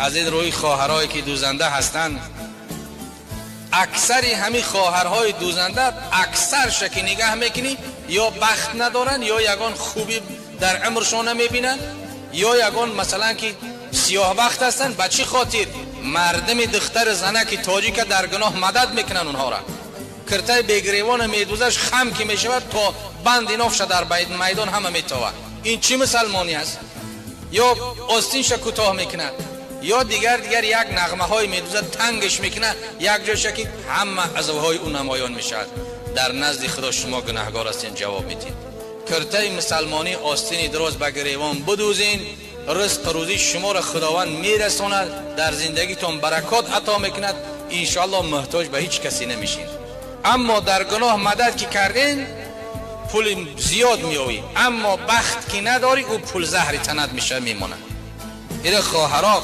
Аз ин рӯи хоҳарое ки дӯзанда ҳастанд, аксари ҳамин хоҳарҳои дӯзанда, аксарша ки нигаҳ мекунӣ, ё бахт надоранд, ё ягон хубӣ дар умршон намебинанд, ё ягон, масалан, ки сиёҳбахт ҳастанд. Ба чӣ хотир? Мардами духтари занаки тоҷика дар гуноҳ мадад мекунанд онҳоро. Киртаи бегиревона медӯзаш, хам ки мешавад, то банди нофша дар майдон ҳама метовад. Ин чӣ мусалмонӣ аст? Ё остинша кӯтоҳ мекунад, ё дигар дигар як нағмаҳое медӯзад, тангаш мекунад як ҷойша, ки ҳама азвҳои ӯ намоён мешавад. Дар назди Худо шумо гунаҳгор ҳастед, ҷавоб медиҳед. Киртаи мусалмонӣ, остини дроз ба гиревон бидӯзин, ризқ рӯзӣ шуморо Худованд мерасонад, дар зиндагитон баракот ато мекунад, иншоаллоҳ муҳтоҷ ба ҳеҷ касе намешин. Аммо дар гуноҳ мадад ки карден, пули зиёд меёвӣ, аммо бахт ки надорӣ, ӯ пул заҳри танат мешавад, мемонад. Ира хоҳаро.